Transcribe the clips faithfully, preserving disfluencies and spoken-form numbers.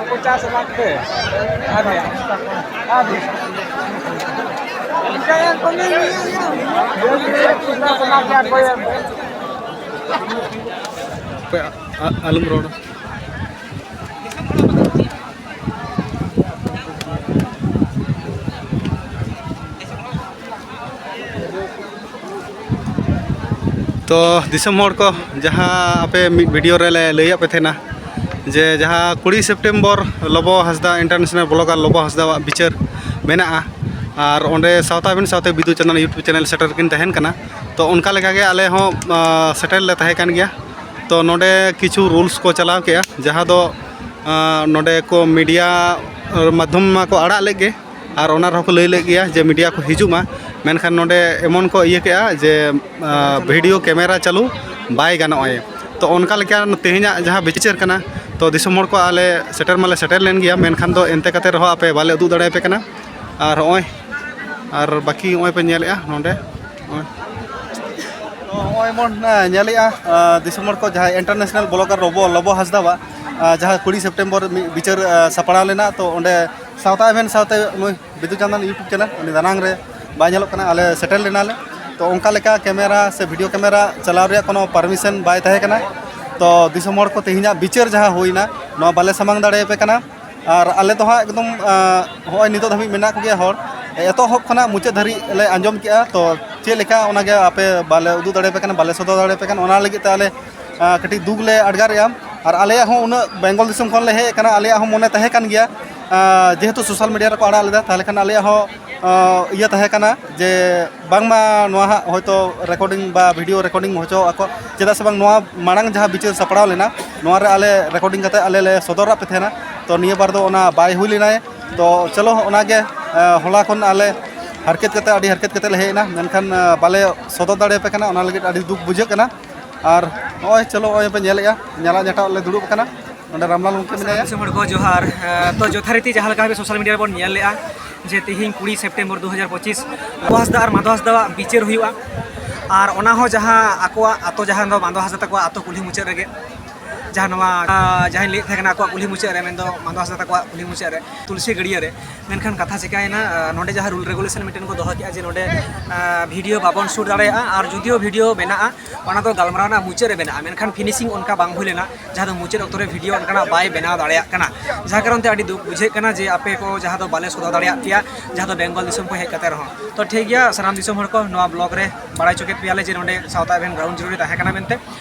ᱯᱚᱪᱟᱥ ᱞᱟᱠᱷ ᱛᱮ᱾ ᱟᱨ ᱟᱨ ᱯᱚᱪᱟᱥ ᱞᱟᱠᱷ ᱛᱮ ᱚᱠᱚᱭ ᱮᱢ? ᱟᱯᱮ ᱟ-, ᱟ-, ᱟᱞᱚᱢ ᱨᱚᱲᱟ᱾ ᱛᱚ ᱫᱤᱥᱚᱢ ᱦᱚᱲ ᱠᱚ, ᱡᱟᱦᱟᱸ ᱟᱯᱮ ᱢᱤᱫ video ᱨᱮᱞᱮ ᱞᱟᱹᱭᱟᱫ ᱯᱮ ᱛᱟᱦᱮᱱᱟ ᱡᱮ ᱡᱟᱦᱟᱸ ᱠᱩᱲᱤ September ᱞᱚᱵᱚ ᱦᱟᱸᱥᱫᱟ, international blogger ᱞᱚᱵᱚ ᱦᱟᱸᱥᱫᱟᱣᱟᱜ ᱵᱤᱪᱟᱹᱨ ᱢᱮᱱᱟᱜᱼᱟ, ᱟᱨ ᱚᱸᱰᱮ ᱥᱟᱶᱛᱟ ᱟᱵᱤᱱ ᱥᱟᱶᱛᱮ ᱵᱤᱫᱩ ᱪᱟᱸᱫᱟᱱ YouTube channel ᱥᱮᱴᱮᱨ ᱠᱤᱱ ᱛᱟᱦᱮᱱ ᱠᱟᱱᱟ᱾ ᱛᱚ ᱚᱱᱠᱟ ᱞᱮᱠᱟᱜᱮ ᱟᱞᱮ ᱦᱚᱸ, ᱟ, ᱥᱮᱴᱮᱨ ᱞᱮ ᱛᱟᱦᱮᱸ ᱠᱟᱱ ᱜᱮᱭᱟ᱾ ᱛᱚ ᱱᱚᱰᱮ ᱠᱤᱪᱷᱩ rules ᱠᱚ ᱪᱟᱞᱟᱣ ᱠᱮᱜᱼᱟ, ᱡᱟᱦᱟᱸ ᱫᱚ, ᱟ, ᱱᱚᱰᱮ ᱠᱚ media ᱢᱟᱫᱽᱫᱷᱚᱢ ᱢᱟᱠᱚ ᱟᱲᱟᱜ ᱞᱮᱫ ᱜᱮ, ᱟᱨ ᱚᱱᱟ ᱨᱮᱦᱚᱸ ᱠᱚ ᱞᱟᱹᱭ ᱞᱮᱫ ᱜᱮᱭᱟ ᱡᱮ media ᱠᱚ ᱦᱤᱡᱩᱜ ᱢᱟ, ᱢᱮᱱᱠᱷᱟᱱ ᱱᱚᱰᱮ ᱮᱢᱚᱱ ᱠᱚ ᱤᱭᱟᱹ ᱠᱮᱜᱼᱟ ᱡᱮ, ᱟ, video camera ᱪᱟᱹᱞᱩ ᱵᱟᱭ ᱜᱟᱱᱚᱜᱼᱟ᱾ ᱛᱚ ᱚᱱᱠᱟ ᱞᱮᱠᱟ ᱛᱮᱦᱮᱧᱟᱜ ᱡᱟᱦᱟᱸ ᱵᱤᱪᱟᱹᱨ ᱠᱟᱱᱟ, ᱛᱚ ᱫᱤᱥᱚᱢ ᱦᱚᱲ ᱠᱚ ᱟᱞᱮ ᱥᱮᱴᱮᱨ ᱢᱟᱞᱮ ᱥᱮᱴᱮᱨ ᱞᱮᱱ ᱜᱮᱭᱟ, ᱢᱮᱱᱠᱷᱟᱱ ᱫᱚ ᱮᱱᱛᱮ ᱠᱟᱛᱮ ᱨᱮᱦᱚᱸ ᱟᱯᱮ ᱵᱟᱞᱮ ᱩᱫᱩᱜ ᱫᱟᱲᱮᱭᱟᱯᱮ ᱠᱟᱱᱟ᱾ ᱟᱨ ᱦᱚᱸᱜᱼᱚᱭ, ᱟᱨ ᱵᱟᱹᱠᱤ ᱦᱚᱸᱜᱼᱚᱭ ᱯᱮ ᱧᱮᱞᱮᱜᱼᱟ ᱱᱚᱰᱮ, ᱦᱚᱸᱜᱼᱚᱭ᱾ ᱛᱚ ᱦᱚᱸᱜᱼᱚᱭ ᱵᱚᱱ, ᱟ, ᱧᱮᱞᱮᱜᱼᱟ, ᱟ, ᱫᱤᱥᱚᱢ ᱦᱚᱲ ᱠᱚ ᱡᱟᱦᱟᱸᱭ international blogger ᱞᱚᱵᱚ, ᱞᱚᱵᱚ ᱦᱟᱸᱥᱫᱟᱣᱟᱜ, ᱟ, ᱡᱟᱦᱟᱸ ᱠᱩᱲᱤ September ᱢᱤᱫ ᱵᱤᱪᱟᱹᱨ, ᱟ, ᱥᱟᱯᱲᱟᱣ ᱞᱮᱱᱟ, ᱛᱚ ᱚᱸᱰᱮ ᱥᱟᱶᱛᱟ ᱮᱵᱷᱮᱱ ᱥᱟᱶᱛᱮ ᱱᱩᱭ ᱵᱤᱫᱩ ᱪᱟᱸᱫᱟᱱ YouTube channel ᱩᱱᱤ ᱫᱟᱱᱟᱝ ᱨᱮ ᱵᱟᱭ ᱧᱮᱞᱚᱜ ᱠᱟᱱᱟ, ᱟᱞᱮ ᱥᱮᱴᱮᱨ ᱞᱮᱱᱟᱞᱮ᱾ ᱛᱚ ᱚᱱᱠᱟ ᱞᱮᱠᱟ camera ᱥᱮ video camera ᱪᱟᱞᱟᱣ ᱨᱮᱭᱟᱜ ᱠᱳᱱᱳ permission ᱵᱟᱭ ᱛᱟᱦᱮᱸ ᱠᱟᱱᱟ᱾ ᱛᱚ ᱫᱤᱥᱚᱢ ᱦᱚᱲ ᱠᱚ ᱛᱮᱦᱮᱧᱟᱜ ᱵᱤᱪᱟᱹᱨ ᱡᱟᱦᱟᱸ ᱦᱩᱭᱱᱟ, ᱱᱚᱣᱟ ᱵᱟᱞᱮ ᱥᱟᱢᱟᱝ ᱫᱟᱲᱮᱭᱟᱯᱮ ᱠᱟᱱᱟ᱾ ᱟᱨ ᱟᱞᱮ ᱫᱚ ᱦᱟᱸᱜ ᱮᱠᱫᱚᱢ, ᱟ, ᱦᱚᱸᱜᱼᱚᱭ ᱱᱤᱛᱚᱜ ᱫᱷᱟᱹᱵᱤᱡ ᱢᱮᱱᱟᱜ ᱠᱚᱜᱮᱭᱟ ᱦᱚᱲ, ᱮᱛᱚᱦᱚᱵ ᱠᱷᱚᱱᱟᱜ ᱢᱩᱪᱟᱹᱫ ᱫᱷᱟᱹᱨᱤᱡ ᱞᱮ ᱟᱸᱡᱚᱢ ᱠᱮᱜᱼᱟ᱾ ᱛᱚ ᱪᱮᱫ ᱞᱮᱠᱟ ᱚᱱᱟᱜᱮ ᱟᱯᱮ ᱵᱟᱞᱮ ᱩᱫᱩᱜ ᱫᱟᱲᱮᱭᱟᱯᱮ ᱠᱟᱱᱟ, ᱵᱟᱞᱮ ᱥᱚᱫᱚᱨ ᱫᱟᱲᱮᱭᱟᱯᱮ ᱠᱟᱱᱟ, ᱚᱱᱟ ᱞᱟᱹᱜᱤᱫ ᱛᱮ ᱟᱞᱮ, ᱟ, ᱠᱟᱹᱴᱤᱡ ᱫᱩᱠ ᱞᱮ ᱟᱴᱠᱟᱨᱮᱜᱼᱟ᱾ ᱟᱨ ᱟᱞᱮᱭᱟᱜ ᱦᱚᱸ ᱩᱱᱟᱹᱜ ᱵᱮᱝᱜᱚᱞ ᱫᱤᱥᱚᱢ ᱠᱷᱚᱱ ᱞᱮ ᱦᱮᱡ ᱟᱠᱟᱱᱟ, ᱟᱞᱮᱭᱟᱜ ᱦᱚᱸ ᱢᱚᱱᱮ ᱛᱟᱦᱮᱸ ᱠᱟᱱ ᱜᱮᱭᱟ, ᱟ, ᱡᱮᱦᱮᱛᱩ social media ᱨᱮᱠᱚ ᱟᱲᱟᱜ ᱞᱮᱫᱟ, ᱛᱟᱦᱚᱞᱮ ᱠᱷᱟᱱ ᱟᱞᱮᱭᱟᱜ ᱦᱚᱸ, ᱟ, ᱤᱭᱟᱹ ᱛᱟᱦᱮᱸ ᱠᱟᱱᱟ ᱡᱮ ᱵᱟᱝᱢᱟ ᱱᱚᱣᱟ ᱦᱟᱸᱜ ᱦᱚᱭᱛᱳ recording ᱵᱟ video recording ᱦᱚᱪᱚ ᱟᱠᱚ, ᱪᱮᱫᱟᱜ ᱥᱮ ᱵᱟᱝ ᱱᱚᱣᱟ ᱢᱟᱲᱟᱝ ᱡᱟᱦᱟᱸ ᱵᱤᱪᱟᱹᱨ ᱥᱟᱯᱲᱟᱣ ᱞᱮᱱᱟ, ᱱᱚᱣᱟ ᱨᱮ ᱟᱞᱮ recording ᱠᱟᱛᱮ ᱟᱞᱮ ᱞᱮ ᱥᱚᱫᱚᱨᱟᱜ ᱯᱮ ᱛᱟᱦᱮᱱᱟ᱾ ᱛᱚ ᱱᱤᱭᱟᱹ ᱵᱟᱨ ᱫᱚ ᱚᱱᱟ ᱵᱟᱭ ᱦᱩᱭ ᱞᱮᱱᱟᱭ᱾ ᱛᱚ ᱪᱚᱞᱚ ᱚᱱᱟᱜᱮ, ᱮ, ᱦᱚᱞᱟ ᱠᱷᱚᱱ ᱟᱞᱮ ᱦᱟᱨᱠᱮᱛ ᱠᱟᱛᱮ, ᱟᱹᱰᱤ ᱦᱟᱨᱠᱮᱛ ᱠᱟᱛᱮ ᱞᱮ ᱦᱮᱡ ᱮᱱᱟ, ᱢᱮᱱᱠᱷᱟᱱ, ᱮ, ᱵᱟᱞᱮ ᱥᱚᱫᱚᱨ ᱫᱟᱲᱮᱭᱟᱯᱮ ᱠᱟᱱᱟ, ᱚᱱᱟ ᱞᱟᱹᱜᱤᱫ ᱟᱹᱰᱤ ᱫᱩᱠ ᱵᱩᱡᱷᱟᱹᱜ ᱠᱟᱱᱟ᱾ ᱟᱨ ᱱᱚᱜᱼᱚᱭ ᱪᱚᱞᱚ ᱱᱚᱜᱼᱚᱭ ᱯᱮ ᱧᱮᱞᱮᱜᱼᱟ, ᱧᱟᱞᱟ ᱧᱟᱴᱟᱜ ᱞᱮ ᱫᱩᱲᱩᱵ ᱟᱠᱟᱱᱟ᱾ ᱱᱚᱰᱮ ᱨᱟᱢᱞᱟᱞ ᱜᱚᱢᱠᱮ ᱢᱮᱱᱟᱭᱟ᱾ ᱫᱤᱥᱚᱢ ᱦᱚᱲ ᱠᱚ ᱡᱚᱦᱟᱨ᱾ ᱮ, ᱛᱚ ᱡᱚᱛᱷᱟᱨᱤᱛᱤ ᱡᱟᱦᱟᱸ ᱞᱮᱠᱟ ᱵᱷᱟᱵᱮ ᱥᱳᱥᱟᱞ ᱢᱤᱰᱤᱭᱟ ᱨᱮᱵᱚᱱ ᱧᱮᱞ ᱞᱮᱜᱼᱟ ᱡᱮ ᱛᱤᱦᱤᱧ ᱠᱩᱲᱤ ᱥᱮᱯᱴᱮᱢᱵᱚᱨ ᱫᱩ ᱦᱟᱡᱟᱨ ᱯᱚᱸᱪᱤᱥ ᱢᱟᱫᱷᱩ ᱦᱟᱸᱥᱫᱟ ᱟᱨ ᱢᱟᱫᱷᱩ ᱦᱟᱸᱥᱫᱟᱣᱟᱜ ᱵᱤᱪᱟᱹᱨ ᱦᱩᱭᱩᱜᱼᱟ᱾ ᱟᱨ ᱚᱱᱟ ᱦᱚᱸ ᱡᱟᱦᱟᱸ ᱟᱠᱚᱣᱟᱜ ᱟᱛᱳ, ᱡᱟᱦᱟᱸ ᱫᱚ ᱢᱟᱫᱷᱩ ᱦᱟᱸᱥᱫᱟ ᱛᱟᱠᱚᱣᱟᱜ ᱟᱛᱳ ᱠᱩᱞᱦᱤ ᱢᱩᱪᱟᱹᱫ ᱨᱮᱜᱮ, ᱡᱟᱦᱟᱸ ᱱᱚᱣᱟ, ᱟ, ᱡᱟᱦᱟᱸᱧ ᱞᱟᱹᱭᱮᱫ ᱛᱟᱦᱮᱸ ᱠᱟᱱᱟ ᱟᱠᱚᱣᱟᱜ ᱠᱩᱞᱦᱤ ᱢᱩᱪᱟᱹᱫ ᱨᱮ, ᱢᱮᱱᱫᱚ ᱢᱟᱫᱷᱩ ᱦᱟᱸᱥᱫᱟ ᱛᱟᱠᱚᱣᱟᱜ ᱠᱩᱞᱦᱤ ᱢᱩᱪᱟᱹᱫ ᱨᱮ ᱛᱩᱞᱥᱤ ᱜᱟᱹᱰᱭᱟᱹ ᱨᱮ᱾ ᱢᱮᱱᱠᱷᱟᱱ ᱠᱟᱛᱷᱟ ᱪᱤᱠᱟᱹᱭᱮᱱᱟ, ᱟ, ᱱᱚᱰᱮ ᱡᱟᱦᱟᱸ ᱨᱩᱞ ᱨᱮᱜᱩᱞᱮᱥᱚᱱ ᱢᱤᱫᱴᱮᱱ ᱠᱚ ᱫᱚᱦᱚ ᱠᱮᱜᱼᱟ ᱡᱮ ᱱᱚᱰᱮ, ᱟ, ᱵᱷᱤᱰᱤᱭᱳ ᱵᱟᱵᱚᱱ ᱥᱩᱴ ᱫᱟᱲᱮᱭᱟᱜᱼᱟ, ᱟᱨ ᱡᱩᱫᱤᱭᱳ ᱵᱷᱤᱰᱤᱭᱳ ᱢᱮᱱᱟᱜᱼᱟ, ᱚᱱᱟ ᱫᱚ ᱜᱟᱞᱢᱟᱨᱟᱣ ᱨᱮᱱᱟᱜ ᱢᱩᱪᱟᱹᱫ ᱨᱮ ᱢᱮᱱᱟᱜᱼᱟ, ᱢᱮᱱᱠᱷᱟᱱ ᱯᱷᱤᱱᱤᱥᱤᱝ ᱚᱱᱠᱟ ᱵᱟᱝ ᱦᱩᱭ ᱞᱮᱱᱟ, ᱡᱟᱦᱟᱸ ᱫᱚ ᱢᱩᱪᱟᱹᱫ ᱚᱠᱛᱚ ᱨᱮ ᱵᱷᱤᱰᱤᱭᱳ ᱚᱱᱠᱟᱱᱟᱜ ᱵᱟᱭ ᱵᱮᱱᱟᱣ ᱫᱟᱲᱮᱭᱟᱜ ᱠᱟᱱᱟ᱾ ᱡᱟᱦᱟᱸ ᱠᱟᱨᱚᱱ ᱛᱮ ᱟᱹᱰᱤ ᱫᱩᱠ ᱵᱩᱡᱷᱟᱹᱜ ᱠᱟᱱᱟ ᱡᱮ ᱟᱯᱮ ᱠᱚ ᱡᱟᱦᱟᱸ ᱫᱚ ᱵᱟᱞᱮ ᱥᱚᱫᱚᱨ ᱫᱟᱲᱮᱭᱟᱜ ᱯᱮᱭᱟ, ᱡᱟᱦᱟᱸ ᱫᱚ ᱵᱮᱝᱜᱚᱞ ᱫᱤᱥᱚᱢ ᱠᱷᱚᱱ ᱦᱮᱡ ᱠᱟᱛᱮ ᱨᱮᱦᱚᱸ᱾ ᱛᱚ ᱴᱷᱤᱠ ᱜᱮᱭᱟ, ᱥᱟᱱᱟᱢ ᱫᱤᱥᱚᱢ ᱦᱚᱲ ᱠᱚ ᱱᱚᱣᱟ ᱵᱞᱚᱜ ᱨᱮ ᱵᱟᱲᱟᱭ ᱦᱚᱪᱚ ᱠᱮᱫ ᱯᱮᱭᱟᱞᱮ ᱡᱮ ᱱᱚᱰᱮ ᱥᱟᱶᱛᱟ ᱮᱵᱷᱮᱱ ᱜᱨᱟᱣᱩᱱᱰ ᱡᱤᱨᱳ ᱨᱮ ᱛᱟᱦᱮᱸ ᱠᱟᱱᱟ ᱢᱮᱱᱛᱮ,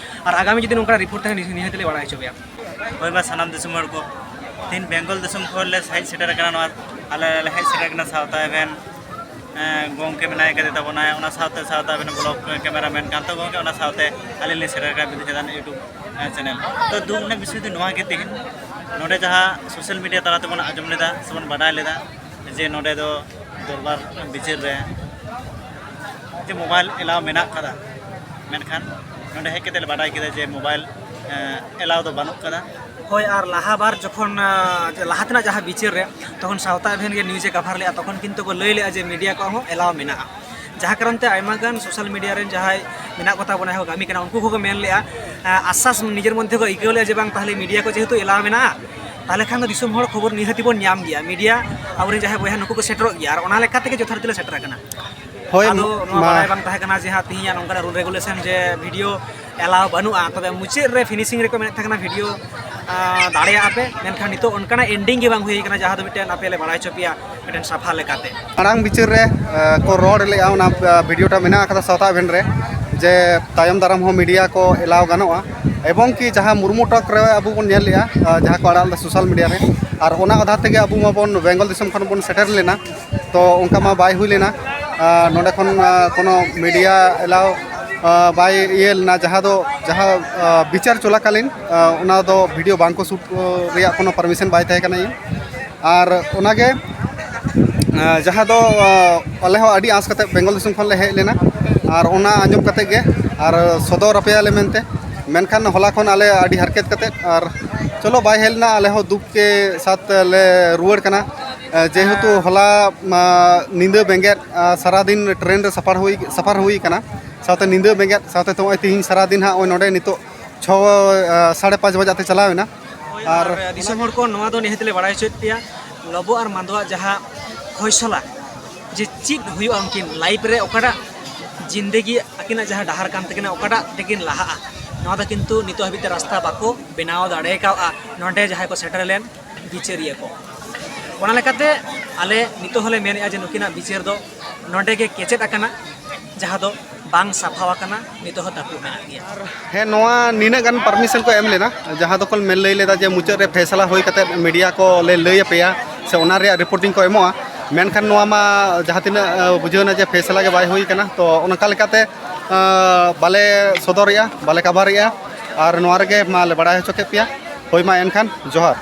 ᱟᱨ ᱟᱜᱟᱢᱤ ᱡᱩᱫᱤ ᱱᱚᱝᱠᱟᱱᱟᱜ ᱨᱤᱯᱳᱨᱴ ᱛᱟᱦᱮᱱ ᱱᱤᱦᱟᱹᱛ ᱞᱮ ᱵᱟᱲᱟᱭ ᱦᱚᱪᱚ ᱯᱮᱭᱟ᱾ ᱦᱳᱭ ᱢᱟ ᱥᱟᱱᱟᱢ ᱫᱤᱥᱚᱢ ᱦᱚᱲ ᱠᱚ, ᱛᱮᱦᱮᱧ ᱵᱮᱝᱜᱚᱞ ᱫᱤᱥᱚᱢ ᱠᱷᱚᱱ ᱞᱮ ᱦᱮᱡ ᱥᱮᱴᱮᱨ ᱟᱠᱟᱱᱟ, ᱱᱚᱣᱟ ᱟᱞᱮ ᱞᱮ ᱦᱮᱡ ᱥᱮᱴᱮᱨ ᱟᱠᱟᱱᱟ ᱥᱟᱶᱛᱟ ᱮᱵᱷᱮᱱ, ᱮᱸ, ᱜᱚᱢᱠᱮ ᱢᱮᱱᱟᱭ ᱠᱟᱫᱮ ᱛᱟᱵᱚᱱᱟᱭ, ᱚᱱᱟ ᱥᱟᱶᱛᱮ ᱥᱟᱶᱛᱟ ᱮᱵᱷᱮᱱ ᱵᱞᱚᱜ ᱠᱮᱢᱮᱨᱟᱢᱮᱱ ᱠᱟᱱᱛᱚ ᱜᱚᱢᱠᱮ, ᱚᱱᱟ ᱥᱟᱶᱛᱮ ᱟᱹᱞᱤᱧ ᱞᱤᱧ ᱥᱮᱴᱮᱨ ᱟᱠᱟᱱᱟ ᱵᱤᱫᱩ ᱪᱟᱸᱫᱟᱱ ᱤᱭᱩᱴᱩᱵᱽ, ᱮᱸ, ᱪᱮᱱᱮᱞ᱾ ᱛᱚ ᱫᱩᱠ ᱨᱮᱱᱟᱜ ᱵᱤᱥᱚᱭ ᱫᱚ ᱱᱚᱣᱟ ᱜᱮ, ᱛᱮᱦᱮᱧ ᱱᱚᱰᱮ ᱡᱟᱦᱟᱸ ᱥᱳᱥᱟᱞ ᱢᱤᱰᱤᱭᱟ ᱛᱟᱞᱟ ᱛᱮᱵᱚᱱ ᱟᱸᱡᱚᱢ ᱞᱮᱫᱟ ᱥᱮᱵᱚᱱ ᱵᱟᱰᱟᱭ ᱞᱮᱫᱟ ᱡᱮ ᱱᱚᱰᱮ ᱫᱚ ᱫᱚᱨᱵᱟᱨ ᱵᱤᱪᱟᱹᱨ ᱨᱮ ᱡᱮ ᱢᱳᱵᱟᱭᱤᱞ ᱮᱞᱟᱣ ᱢᱮᱱᱟᱜ ᱠᱟᱫᱟ, ᱢᱮᱱᱠᱷᱟᱱ ᱱᱚᱰᱮ ᱦᱮᱡ ᱠᱟᱛᱮ ᱞᱮ ᱵᱟᱰᱟᱭ ᱠᱮᱫᱟ ᱡᱮ ᱢᱳᱵᱟᱭᱤᱞ, ᱮᱸ, ᱮᱞᱟᱣ ᱫᱚ ᱵᱟᱹᱱᱩᱜ ᱠᱟᱫᱟ᱾ ᱦᱳᱭ, ᱟᱨ ᱞᱟᱦᱟ ᱵᱟᱨ ᱡᱚᱠᱷᱚᱱ, ᱟᱸ, ᱡᱮ ᱞᱟᱦᱟ ᱛᱮᱱᱟᱜ ᱡᱟᱦᱟᱸ ᱵᱤᱪᱟᱹᱨ ᱨᱮ, ᱛᱚᱠᱷᱚᱱ ᱥᱟᱶᱛᱟ ᱮᱵᱷᱮᱱ ᱜᱮ ᱱᱤᱭᱩᱡᱽ ᱮ ᱠᱟᱵᱷᱟᱨ ᱞᱮᱫᱼᱟ, ᱛᱚᱠᱷᱚᱱ ᱠᱤᱱᱛᱩ ᱠᱚ ᱞᱟᱹᱭ ᱞᱮᱫᱼᱟ ᱡᱮ ᱢᱤᱰᱤᱭᱟ ᱠᱚᱣᱟᱜ ᱦᱚᱸ ᱮᱞᱟᱣ ᱢᱮᱱᱟᱜᱼᱟ᱾ ᱡᱟᱦᱟᱸ ᱠᱟᱨᱚᱱ ᱛᱮ ᱟᱭᱢᱟ ᱜᱟᱱ ᱥᱳᱥᱟᱞ ᱢᱤᱰᱤᱭᱟ ᱨᱮᱱ ᱡᱟᱦᱟᱸᱭ ᱢᱮᱱᱟᱜ ᱠᱚ ᱛᱟᱵᱚᱱᱟ, ᱡᱟᱦᱟᱸᱭ ᱠᱚ ᱠᱟᱹᱢᱤ ᱠᱟᱱᱟ, ᱩᱱᱠᱩ ᱠᱚᱠᱚ ᱢᱮᱱ ᱞᱮᱫᱼᱟ, ᱟᱸ, ᱟᱥᱥᱟᱥ ᱱᱤᱡᱮᱨ ᱢᱚᱫᱽᱫᱷᱮ ᱠᱚ ᱟᱹᱭᱠᱟᱹᱣ ᱞᱮᱫᱼᱟ ᱡᱮ ᱵᱟᱝ ᱛᱟᱦᱚᱞᱮ ᱢᱤᱰᱤᱭᱟ ᱠᱚ ᱡᱮᱦᱮᱛᱩ ᱮᱞᱟᱣ ᱢᱮᱱᱟᱜᱼᱟ, ᱛᱟᱦᱚᱞᱮ ᱠᱷᱟᱱ ᱫᱚ ᱫᱤᱥᱚᱢ ᱦᱚᱲ ᱠᱷᱚᱵᱚᱨ ᱱᱤᱦᱟᱹᱛᱤ ᱵᱚᱱ ᱧᱟᱢ ᱜᱮᱭᱟ, ᱢᱤᱰᱤᱭᱟ ᱟᱵᱚᱨᱮᱱ ᱡᱟᱦᱟᱸᱭ ᱵᱚᱭᱦᱟ ᱱᱩᱠᱩ ᱠᱚ ᱥᱮᱴᱮᱨᱚᱜ ᱜᱮᱭᱟ, ᱟᱨ ᱚᱱᱟ ᱞᱮᱠᱟ ᱛᱮᱜᱮ ᱡᱚᱛᱷᱟᱨᱤᱛᱤ ᱞᱮ ᱥᱮᱴᱮᱨ ᱟᱠᱟᱱᱟ᱾ ᱦᱳᱭ, ᱟᱫᱚ ᱱᱚᱣᱟ ᱢᱟ ᱵᱟᱲᱟᱭ ᱵᱟᱝ ᱛᱟᱦᱮᱸ ᱠᱟᱱᱟ ᱡᱮ ᱦᱟᱸᱜ ᱛᱮᱦᱮᱧᱟᱜ ᱱᱚᱝᱠᱟᱱᱟᱜ ᱨᱩᱞ ᱨᱮᱜᱩᱞᱮᱥᱚᱱ ᱡᱮ ᱵᱷᱤᱰᱤᱭᱳ ᱮᱞᱟᱣ ᱵᱟᱹᱱᱩᱜᱼᱟ, ᱛᱚᱵᱮ ᱢᱩᱪᱟᱹᱫ ᱨᱮ ᱯᱷᱤᱱᱤᱥᱤᱝ ᱨᱮᱠᱚ ᱢᱮᱱᱮᱫ ᱛᱟᱦᱮᱸ ᱠᱟᱱᱟ ᱵᱷᱤᱰᱤᱭᱳ, ᱟᱸ, ᱫᱟᱲᱮᱭᱟᱜᱼᱟ ᱯᱮ, ᱢᱮᱱᱠᱷᱟᱱ ᱱᱤᱛᱚᱜ ᱚᱱᱠᱟᱱᱟᱜ ᱮᱱᱰᱤᱝ ᱜᱮ ᱵᱟᱝ ᱦᱩᱭ ᱠᱟᱱᱟ ᱡᱟᱦᱟᱸ ᱫᱚ ᱢᱤᱫᱴᱮᱱ ᱟᱯᱮ ᱞᱮ ᱵᱟᱲᱟᱭ ᱦᱚᱪᱚ ᱯᱮᱭᱟ ᱢᱤᱫᱴᱮᱱ ᱥᱟᱯᱷᱟ ᱞᱮᱠᱟᱛᱮ᱾ ᱢᱟᱲᱟᱝ ᱵᱤᱪᱟᱹᱨ ᱨᱮ, ᱮ, ᱠᱚ ᱨᱚᱲ ᱞᱮᱜᱼᱟ, ᱚᱱᱟ, ᱮ, ᱵᱷᱤᱰᱤᱭᱳᱴᱟ ᱢᱮᱱᱟᱜ ᱟᱠᱟᱫᱟ ᱥᱟᱶᱛᱟ ᱮᱵᱷᱮᱱ ᱨᱮ, ᱡᱮ ᱛᱟᱭᱚᱢ ᱫᱟᱨᱟᱢ ᱦᱚᱸ ᱢᱤᱰᱤᱭᱟ ᱠᱚ ᱮᱞᱟᱣ ᱜᱟᱱᱚᱜᱼᱟ, ᱮᱵᱚᱝ ᱠᱤ ᱡᱟᱦᱟᱸ ᱢᱩᱨᱢᱩ ᱴᱚᱠ ᱨᱮ ᱟᱵᱚ ᱵᱚᱱ ᱧᱮᱞ ᱞᱮᱜᱼᱟ, ᱮ, ᱡᱟᱦᱟᱸ ᱠᱚ ᱟᱲᱟᱜ ᱞᱮᱫᱟ ᱥᱳᱥᱟᱞ ᱢᱤᱰᱤᱭᱟ ᱨᱮ, ᱟᱨ ᱚᱱᱟ ᱟᱫᱷᱟᱨ ᱛᱮᱜᱮ ᱟᱵᱚ ᱢᱟᱵᱚᱱ ᱵᱮᱝᱜᱚᱞ ᱫᱤᱥᱚᱢ ᱠᱷᱚᱱ ᱵᱚᱱ ᱥᱮᱴᱮᱨ ᱞᱮᱱᱟ᱾ ᱛᱚ ᱚᱱᱠᱟ ᱢᱟ ᱵᱟᱭ ᱦᱩᱭ ᱞᱮᱱᱟ᱾ ᱟᱨ ᱱᱚᱰᱮ ᱠᱷᱚᱱ, ᱟᱨ, ᱠᱳᱱᱳ ᱢᱤᱰᱤᱭᱟ ᱮᱞᱟᱣ, ᱟᱨ, ᱵᱟᱭ ᱤᱭᱟᱹ ᱞᱮᱱᱟ, ᱡᱟᱦᱟᱸ ᱫᱚ, ᱡᱟᱦᱟᱸ, ᱟᱨ, ᱵᱤᱪᱟᱹᱨ ᱪᱚᱞᱟᱠᱟᱞᱤᱱ, ᱟᱨ, ᱚᱱᱟ ᱫᱚ ᱵᱷᱤᱰᱤᱭᱳ ᱵᱟᱝ ᱠᱚ ᱥᱩᱴ, ᱟᱨ, ᱨᱮᱭᱟᱜ ᱠᱳᱱᱳ ᱯᱟᱨᱢᱤᱥᱚᱱ ᱵᱟᱭ ᱛᱟᱦᱮᱸ ᱠᱟᱱᱟ ᱤᱧ᱾ ᱟᱨ ᱚᱱᱟᱜᱮ, ᱟᱨ, ᱡᱟᱦᱟᱸ ᱫᱚ, ᱟᱨ, ᱟᱞᱮ ᱦᱚᱸ ᱟᱹᱰᱤ ᱟᱸᱥ ᱠᱟᱛᱮ ᱵᱮᱝᱜᱚᱞ ᱫᱤᱥᱚᱢ ᱠᱷᱚᱱ ᱞᱮ ᱦᱮᱡ ᱞᱮᱱᱟ, ᱟᱨ ᱚᱱᱟ ᱟᱸᱡᱚᱢ ᱠᱟᱛᱮ ᱜᱮ ᱟᱨ ᱥᱚᱫᱚᱨ ᱟᱯᱮᱭᱟᱞᱮ ᱢᱮᱱᱛᱮ᱾ ᱢᱮᱱᱠᱷᱟᱱ ᱦᱚᱞᱟ ᱠᱷᱚᱱ ᱟᱞᱮ ᱟᱹᱰᱤ ᱦᱟᱨᱠᱮᱛ ᱠᱟᱛᱮ ᱟᱨ ᱪᱚᱞᱚ, ᱵᱟᱭ ᱦᱮᱡ ᱞᱮᱱᱟ, ᱟᱞᱮ ᱦᱚᱸ ᱫᱩᱠ ᱠᱮ ᱥᱟᱛ ᱞᱮ ᱨᱩᱣᱟᱹᱲ ᱠᱟᱱᱟ᱾ ᱮ, ᱡᱮᱦᱮᱛᱩ ᱦᱚᱞᱟ, ᱢᱟ, ᱧᱤᱫᱟᱹ ᱵᱮᱸᱜᱮᱫ, ᱟ, ᱥᱟᱨᱟᱫᱤᱱ ᱴᱨᱮᱱ ᱨᱮ ᱥᱟᱯᱷᱟᱨ ᱦᱩᱭ, ᱥᱟᱯᱷᱟᱨ ᱦᱩᱭ ᱠᱟᱱᱟ, ᱥᱟᱶᱛᱮ ᱧᱤᱫᱟᱹ ᱵᱮᱸᱜᱮᱫ, ᱥᱟᱶᱛᱮ ᱱᱚᱜᱼᱚᱭ ᱛᱤᱦᱤᱧ ᱥᱟᱨᱟᱫᱤᱱ ᱦᱟᱸᱜ ᱱᱚᱜᱼᱚᱭ ᱱᱚᱸᱰᱮ ᱱᱤᱛᱚᱜ ᱪᱷᱚ, ᱟ, ᱥᱟᱲᱮ ᱯᱟᱸᱪ ᱵᱟᱡᱟᱜ ᱛᱮ ᱪᱟᱞᱟᱣ ᱮᱱᱟ᱾ ᱟᱨ ᱟᱨ ᱫᱤᱥᱚᱢ ᱦᱚᱲ ᱠᱚ ᱱᱚᱣᱟ ᱫᱚ ᱱᱤᱦᱟᱹᱛ ᱞᱮ ᱵᱟᱲᱟᱭ ᱦᱚᱪᱚᱭᱮᱫ ᱯᱮᱭᱟ, ᱞᱚᱵᱚ ᱟᱨ ᱢᱟᱱᱫᱚᱣᱟᱜ ᱡᱟᱦᱟᱸ ᱯᱷᱚᱭᱥᱚᱞᱟ, ᱡᱮ ᱪᱮᱫ ᱦᱩᱭᱩᱜᱼᱟ ᱩᱱᱠᱤᱱ ᱞᱟᱭᱤᱯᱷ ᱨᱮ, ᱚᱠᱟᱴᱟᱜ ᱡᱤᱱᱫᱮᱜᱤ ᱟᱹᱠᱤᱱᱟᱜ ᱡᱟᱦᱟᱸ ᱰᱟᱦᱟᱨ ᱠᱟᱱ ᱛᱟᱹᱠᱤᱱᱟ, ᱚᱠᱟᱴᱟᱜ ᱛᱮᱠᱤᱱ ᱞᱟᱦᱟᱜᱼᱟ, ᱱᱚᱣᱟ ᱫᱚ ᱠᱤᱱᱛᱩ ᱱᱤᱛᱚᱜ ᱦᱟᱹᱵᱤᱡ ᱛᱮ ᱨᱟᱥᱛᱟ ᱵᱟᱠᱚ ᱵᱮᱱᱟᱣ ᱫᱟᱲᱮ ᱠᱟᱣᱜᱼᱟ᱾ ᱱᱚᱰᱮ ᱡᱟᱦᱟᱸᱭ ᱠᱚ ᱥᱮᱴᱮᱨ ᱞᱮᱱ ᱵᱤᱪᱟᱹᱨᱤᱭᱟᱹ ᱠᱚ, ᱚᱱᱟ ᱞᱮᱠᱟᱛᱮ ᱟᱞᱮ ᱱᱤᱛᱚᱜ ᱦᱚᱸᱞᱮ ᱢᱮᱱᱮᱫᱼᱟ ᱡᱮ ᱱᱩᱠᱤᱱᱟᱜ ᱵᱤᱪᱟᱹᱨ ᱫᱚ ᱱᱚᱰᱮ ᱜᱮ ᱠᱮᱪᱮᱫ ᱟᱠᱟᱱᱟ, ᱡᱟᱦᱟᱸ ᱫᱚ ᱵᱟᱝ ᱥᱟᱯᱷᱟᱣ ᱟᱠᱟᱱᱟ, ᱱᱤᱛᱚᱜ ᱦᱚᱸ ᱛᱟᱹᱯᱩᱜ ᱢᱮᱱᱟᱜ ᱜᱮᱭᱟ᱾ ᱦᱮᱸ, ᱱᱚᱣᱟ ᱱᱤᱱᱟᱹᱜ ᱜᱟᱱ ᱯᱟᱨᱢᱤᱥᱚᱱ ᱠᱚ ᱮᱢ ᱞᱮᱱᱟ, ᱡᱟᱦᱟᱸ ᱫᱚᱠᱚ ᱢᱮᱱ ᱞᱟᱹᱭ ᱞᱮᱫᱟ ᱡᱮ ᱢᱩᱪᱟᱹᱫ ᱨᱮ ᱯᱷᱮᱥᱟᱞᱟ ᱦᱩᱭ ᱠᱟᱛᱮᱫ ᱢᱤᱰᱤᱭᱟ ᱠᱚ ᱞᱮ ᱞᱟᱹᱭ ᱟᱯᱮᱭᱟ ᱥᱮ ᱚᱱᱟ ᱨᱮᱭᱟᱜ ᱨᱤᱯᱳᱨᱴᱤᱝ ᱠᱚ ᱮᱢᱚᱜᱼᱟ᱾ ᱢᱮᱱᱠᱷᱟᱱ ᱱᱚᱣᱟ ᱢᱟ ᱡᱟᱦᱟᱸ ᱛᱤᱱᱟᱹᱜ, ᱟ, ᱵᱩᱡᱷᱟᱹᱣ ᱮᱱᱟ ᱡᱮ ᱯᱷᱮᱥᱟᱞᱟ ᱜᱮ ᱵᱟᱭ ᱦᱩᱭ ᱠᱟᱱᱟ, ᱛᱚ ᱚᱱᱠᱟ ᱞᱮᱠᱟᱛᱮ, ᱟ, ᱵᱟᱞᱮ ᱥᱚᱫᱚᱨᱮᱜᱼᱟ, ᱵᱟᱞᱮ ᱠᱟᱵᱷᱟᱨᱮᱜᱼᱟ᱾ ᱟᱨ ᱱᱚᱣᱟ ᱨᱮᱜᱮ ᱢᱟ ᱞᱮ ᱵᱟᱲᱟᱭ ᱦᱚᱪᱚ ᱠᱮᱫ ᱯᱮᱭᱟ᱾ ᱦᱳᱭ ᱢᱟ ᱮᱱᱠᱷᱟᱱ ᱡᱚᱦᱟᱨ᱾